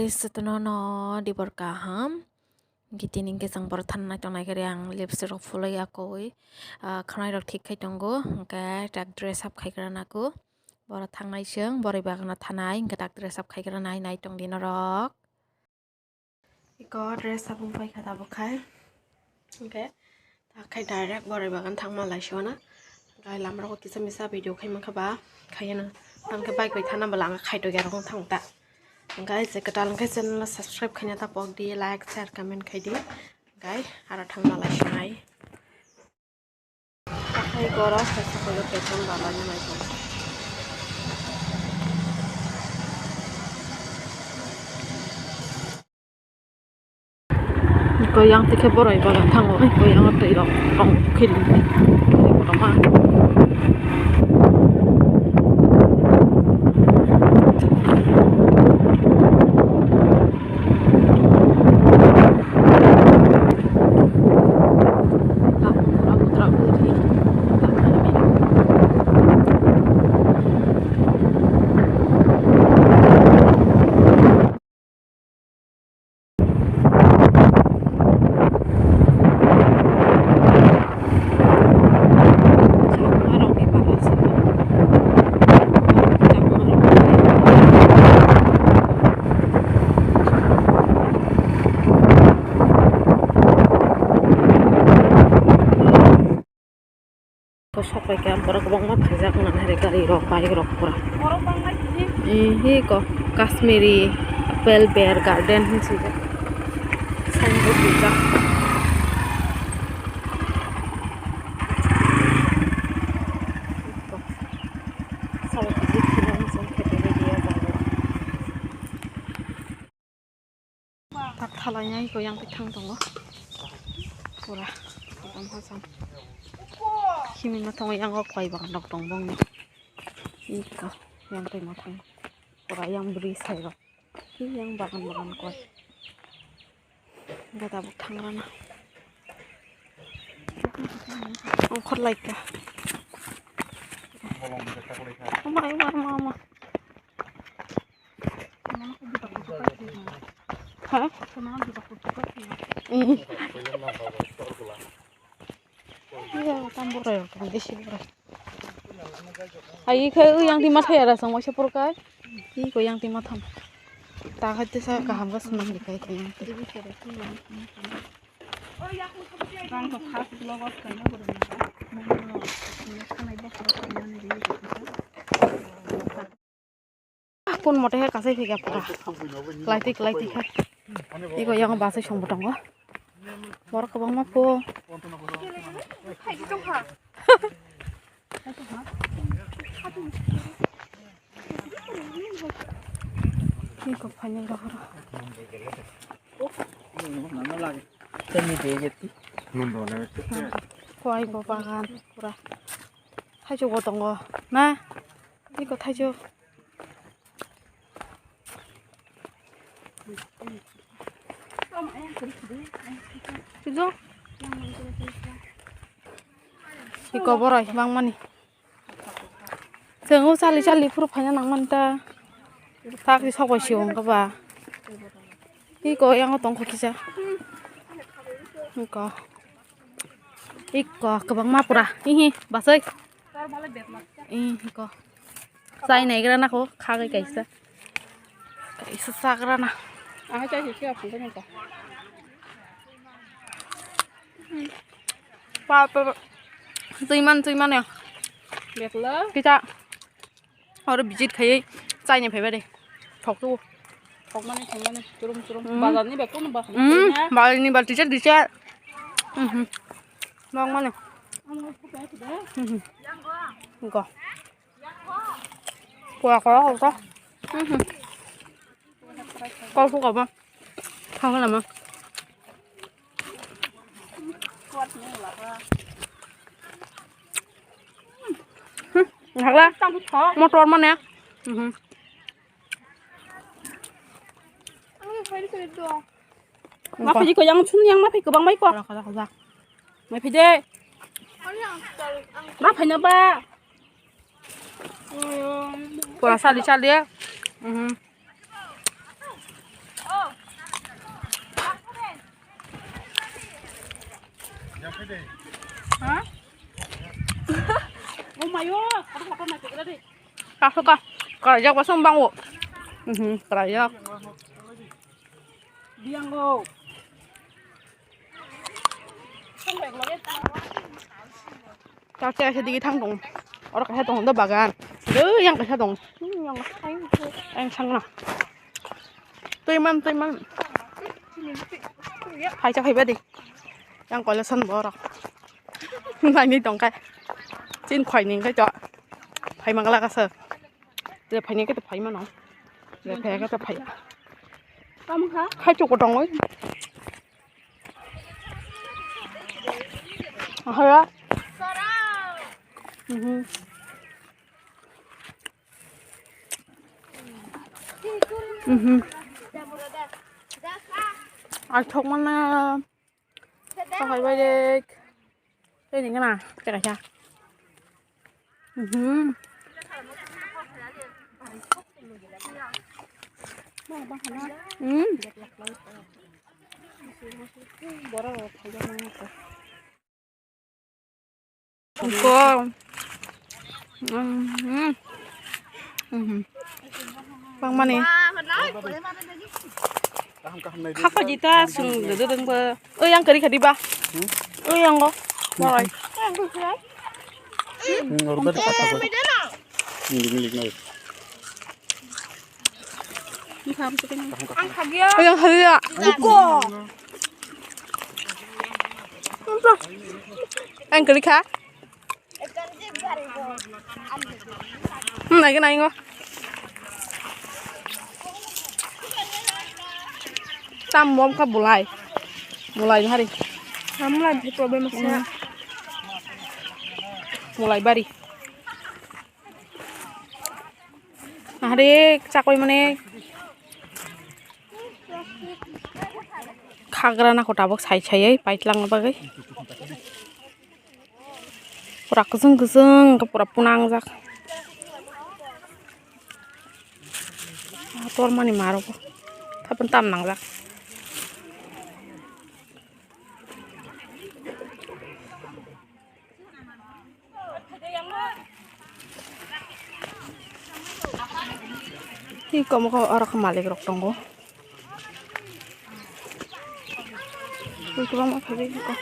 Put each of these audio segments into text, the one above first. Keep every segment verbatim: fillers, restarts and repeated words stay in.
Jotono no dibor kaham. Hwnkhe tini hwnkhe chwng borok thana nai tongnai khe ang lipstick rok phulwi yakwi, ah, khwnai rok thik khai tongo. Hwnkhe tak dress up khai gra naku. Borok thangnai chwng borok bagano thanai hwnkhe tak dress up khai gra nai nai tongdi norok. Iko dress up wng paikha tabuk khai. Hwnkhe tak khai direct borok bagan thangma lai sio na. Hwnkhe lamrok kisa misa video khai mankha ba khai no. Tangkhe bike bai thana bwla ang khai tokya rok thang ta. Hwnkhe je kwtal hwnkhe channel no subscribe khaina ta pok di, like, share, comment khai di. Hwnkhe aro thangma lai sinai. Hathai goro hai sakalo ketham baba ni mai tongo. Iko yang tikhe boroi bagan thango, iko yang twi rok tong khili. Kotorma. Sok pai kha borok kwbangma phaijak nang hai gari rok bike rok pura. Borok bangma khe. Ee, hi ko Kashmiri Apple Bear Garden hin swijak. Signboard rijak. Sabo visit khainani chwng khe berai ria jaga. Tak thalai nai ko yang twi thang tongo. Pura. Tong ha sam. Himino tongo yang o koi bagan rok tong bong ni. Iko yang twi ma thang. Pura yang bri sai rok. Hi yang bagan bagan koi. Gada bo thang rana. Ongkhor lai kha. Ama, ama, ama, ama. Ha? Iya, tambur ya, kondisi bro. Ai, khe yang di mathai ara sang waisa purkai. Iko yang di matham. Ta khaite sa kaham ga sunam di kai khe yang. Bang to khas vlog o khaina gurung na. Mano khanai bokro khaina ni ri. Kun mote he kasai phikya pura. Klaitik klaitik khe. Iko yang basai songbo tongo. Borok kwbangma pho. Iko phainai rohoro. Koi bo bagan pura. Thaichuk bo tongo na? Iko thaichuk. Iko boroi bangmani. Chwng o chali chali phuru phaina nangmani ta. Takri sok bai se wng kha ba. Iko yang o tong kho kisa. Iko. Iko kwbangma pura. Hihi basai. Ih, ko. Chai naigra na ko, kha kai kaisa. Kaisa chagra na. Ang chai si siya phung ka. Pa, pa, pa. Tuiman, tuiman ya. Betla. Kita. Oro visit khai chai ni phaiba de. Thok tu. Thok mani, thok mani. Churum, churum. Hmm. Bazar ni bag kono ba. Hmm, bazar ni bag teacher, teacher. Mhm. Bang mani. Mhm. Go. Kua kua kua. Mhm. Kau suka ba? Kau nama? Hmm, hagla. Motor mana? Mhm. Ma phai ko yang sun yang ma phai ko bang bai ko. Kala kala kala. Ma phai de. Ma phai na ba. Pura sali sali ya. Mhm. Ha? Oh my god, aku foto naik kira deh. Kasuka, kerajak pasang bang wo. Mhm, kerajak. Biang go. Sampai lagi. Tar tei kaisa digi thang tongo. Oro kaisa tongo do bagan. Dui yang kaisa tongo. Yang sangna. Twi man, twi man. Phaisa phaiba di. Yang koleson borok. Naini tongkha. Chin phaini hwnkhe to. Phai mangla kasa. Je phaini hwnkhe to phai mano. Je phai hwnkhe to phai. Hai chukotongwi. Ahaya. Mhm. Mhm. Aithok mana. Sakai bai de. Tei ni gana, tei kaisa. Mhm. Mhm. Ko. Mhm. Mhm. Bangmani. Kaham, kaham nai. Khakha jita sung dodo dengba. Oi, yang kari khadi ba. Hmm? Oi, yang go. Morai. Hmm, order kata ba. Milik, milik nai. Ang khagya. Ang khagya. Ang kali kha. Hmm, nai nai ngo. Tam bom kha bulai. Bulai hari. Kamu lagi problem masa. Bulai bari. Ahre chakoi mane khagra na kota bok sai sai paitlang bagwi pura kusung kusung pura punang jak tor mani maro tapun tam nang jak. Hi komo ko oro khe malik rok tongo. Ui, kwbangma khaijak.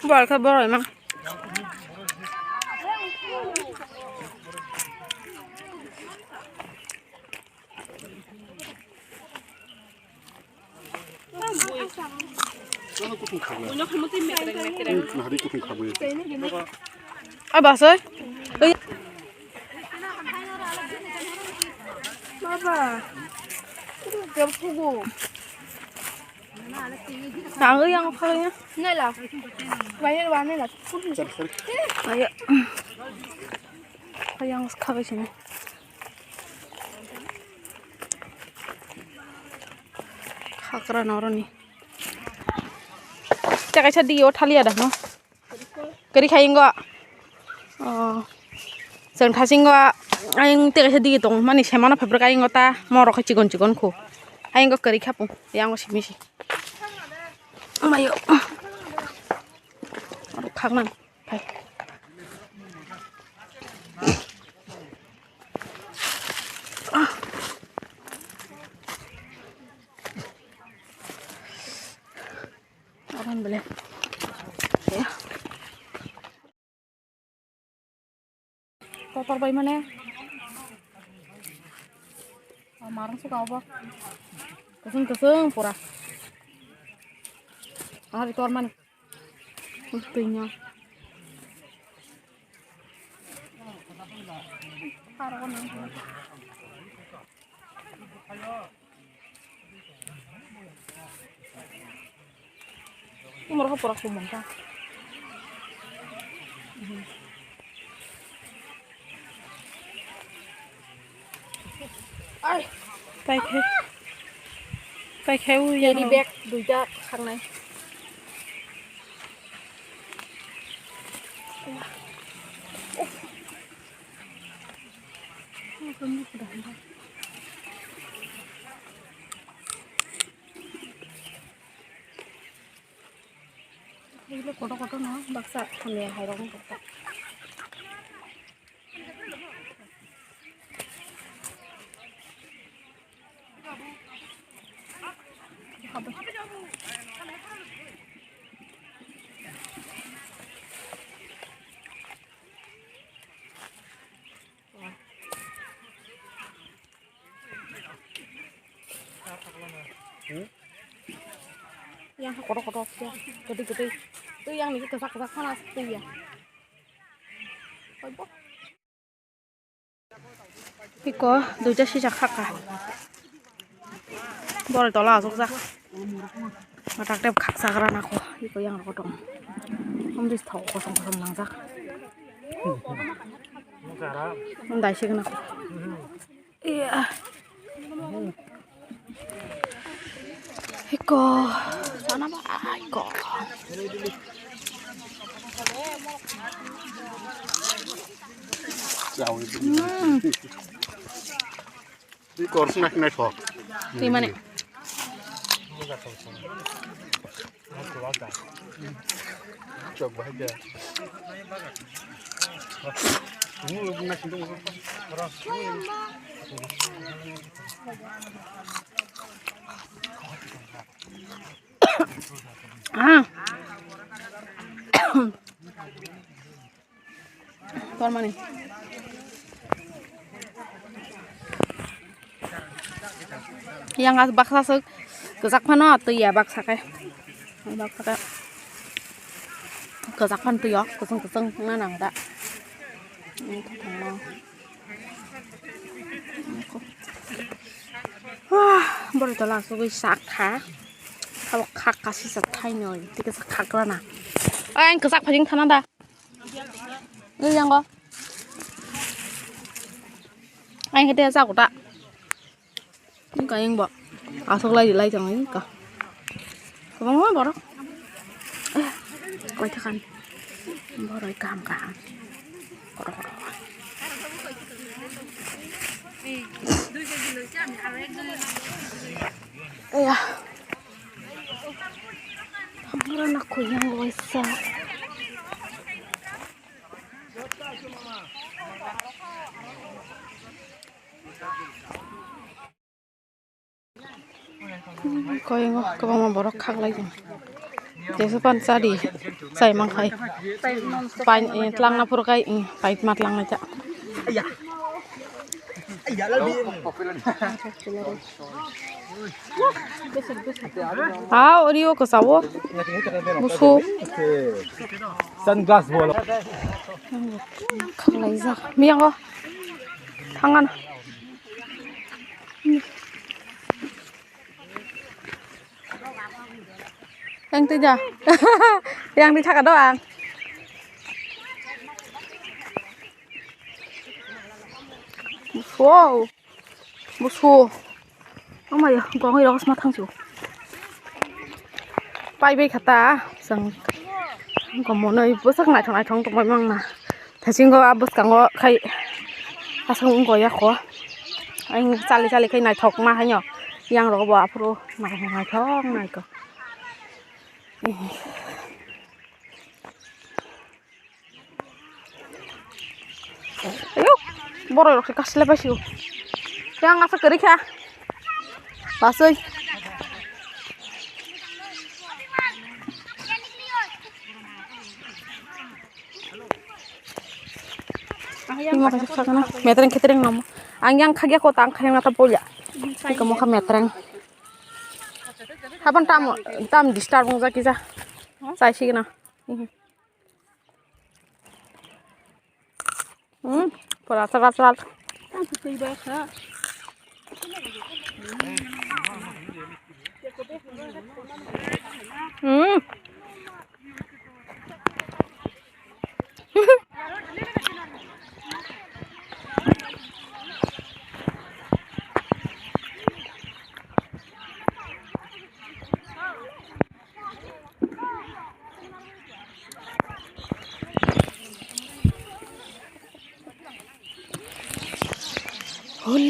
Bor khe boroi ma. Nahari kutung khabu. Abasoi. Baba. Tangwi yang phagwi. Nela. Wani wani la. Ayo. Yang khagwi sini. Khakra noroni. Tei kaisa dio thalia da no. Kari khai ingo. Oh. Chwng thasingo ayang tei kaisa dio tong mani semano phaibrwk ayang ta morok khai chikon chikon khu. Ayang kari khapu yango simi si. Mayo. Khaknang. Hai. Apan bele. Ya. Kotor bai mane. Marang suka obo. Kusung kusung pura. Ari tor mani. Ustinya. Umur ko pura kumang ka. Ai, tai khe. Paikhe o carry yang bag duita khangnai. Kotor kotor no baksa hamya hai rok wng tong kha. Yang kotor kotor ya, gede gede. Itu yang ini kesak kesak sana tuh ya. Iko duita sijak khakha. Boroi tola asukjak. Matak tep khaksa gra nako. Iko yang rok tong. Amris thok kosong kosong nangjak. Dai sik nako. Iya. Iko sana ba iko. Hmm. Twi kor sna khnai kho. Twi mane. Chok bahai da. Ah. Tormani. Yang as baksa suk kejak phano twi ya baksa khe. Baksa khe kejak phan twi o kusung kusung na nang da. Wah, boroi tola asugwi sak kha. Abo khak kasi sa thainoi, tei kisa khak rana. Ai, ang kisa phajing thana da. Ui, yang go. Ai, hete sa kota. Ang kayang bo. Asuk lai lai tong ka. Kwbangma borok. Eh, koi thakan. Boroi kaham kaham. Kotor kotor. Iya. Hamra na kuyang waisa. Koingo kwbangma borok khaklai tong. Jesu pan chadi chai mankhai. Pai, eh, tlangna phuru kai, eh, pai ma tlangnai cha. Ha, ori o kwchao. Busu. Sunglass bolo. Khaklaijak. Miyango. Thangana. Yang twi ja. Yang twi thaka do ang. Wow. Busu. Amaya gongwi rok sma thangsu. Pai bai khata sang. Gomonoi bwsak naithok naithok tongbai mangna. Thaisingo a bwskango khai aswk wngkha ya kho. Ang chali chali khai naithok ma haino. Yang rok bo aphuru naithok naithok naikho. Ayo, borok rok khe kasilai paisio. Yang asa kwrwi kha. Pasoi. Imo kaisa sakana metreng khetreng namo. Ang yang khagya kota ang khayang nata polya. Iko mokha metreng. Hapan tam tam disturb wngja kisa. Chai signa. Hmm, pura chara chara. Hmm.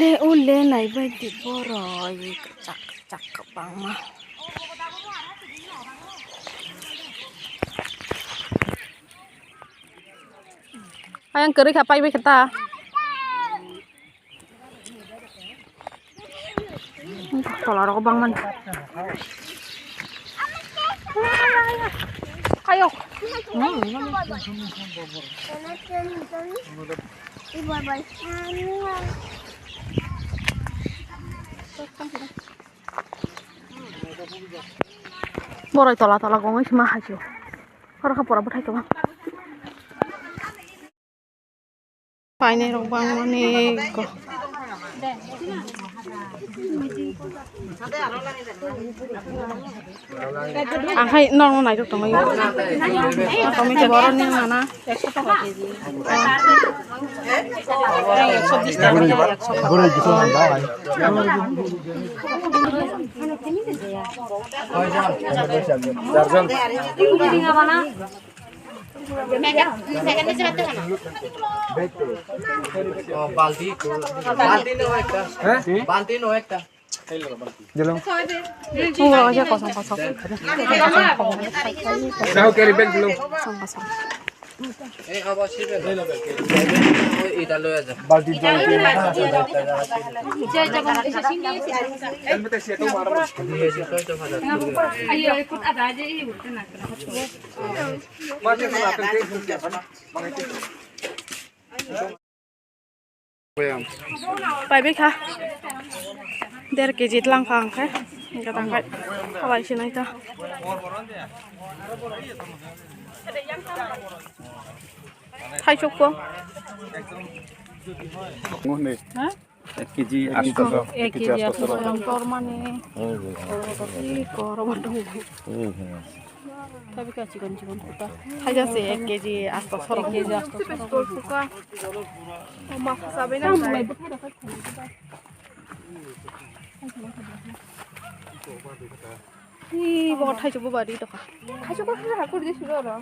E, ule naibaidi boroi kwchak kwchak kwbangma. Ayang kwrwi kha, paibai kha ta. Tola rok bangmani. Ayo. Boroi tola tola gongoi sima haisio. Oro kha pora bwthai kwbang. Painai rok bangmani ko. Ang hai norok no naithok tongwi. Tongwi khe borok ni mana ekso toka keji. Ekso bish taka. Balti, balti no ekta. Balti no ekta. Dilo. Tongo aja kosong kosong. Kosong kosong. Ei, abo sibe. Oi, ita lo aja. Balti jol. Paibai kha. Der kg tlang kha ang khe. Hingkhe tang khai halai sinai ta. Thaisok po. Ngone. Ha? Ek kg asto so. Ek kg asto so. Yang tor mani. Hmm. Tor mani. Hmm. Tapi ka chikon chikon kuta. Thaija se ek kg asto so. Ek kg asto so. Mas sabai na. Ih, bo thaisok bo bari tokha. Thaisok ko hakor di suro ro.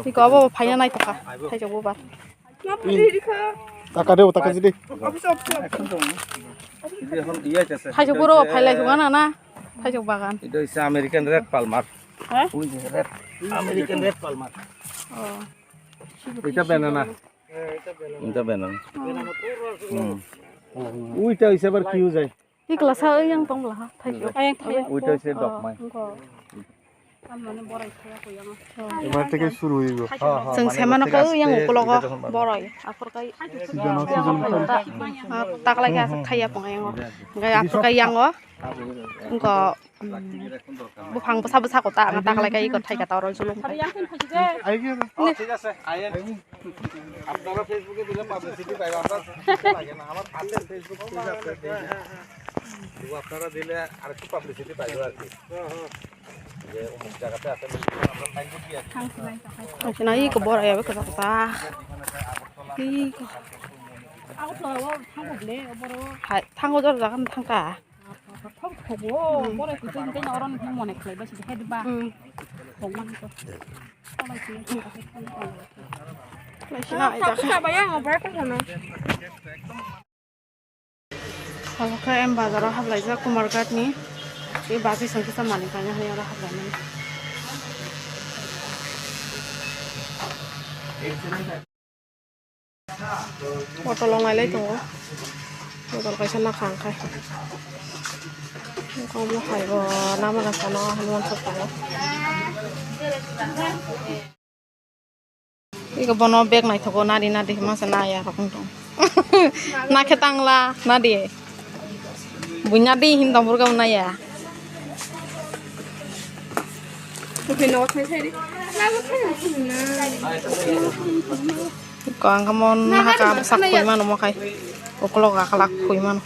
Tiko abo phaina nai tokha. Thaisok bo bar. Taka de, taka jidi. Thaisok boro phailai thung na na. Thaisok bagan. Itu is American red palmer. Ha? Ui, red. American red palmer. Oh. Itu banana. Itu banana. Hmm. Ui, itu is ever kiu jai. Ikla sa yang tong lah, thaisok. Ayang thai. Ui, itu is dog mai. Engko. Amane borai thaya ko yang. Ebar theke suru hoibo. Chwng semano ka yang ukologo borai. Aphor kai. Season, season. Ah, taklai ka thaya pong yang. Gai aphor kai yang o. Engko, mm, buphang bwsa bwsa kota ang taklai kai ko thai ka toro julung. Aige. Oh, thik ase. Ayen. আপনারা ফেসবুকে দিলে পাবলিসিটি পাইবে, আমরা ফেসবুকে লাগে না, আমার আছে ফেসবুক পেজ আছে, তো আপনারা দিলে আরেকটু পাবলিসিটি পাইবে আর কি। যে অমুক জায়গাতে আছে, আমরা সাইনবোর্ড দিয়ে আসি। Ang sinai ko bor ya, ko ta. Iko. Hai, thango jor jagan thangka. Thok thogo, borai kuching tei oro ni mone khlai bai se hai ba. Hmm. Thok man ko. Lai sina ai jak. Sa ba yang obar ko sana. Abo khe em bazar o hablai jak Kumarghat ni. Tei baji song kisa mani kaina hai oro hablai mani. Bottle wngnai lai tongo. Bottle kaisa nakha ang khai. Omo hai bo nama rasa no Hanuman sok tongo. Iko bono bag naithogo nadi nadi hima se naya rok wng tong. Nakhe tangla nadi. Buina di hin tong burga unaya. Ko ang kamon haka sak khui mano mo khai. Uklok akalak khui mano.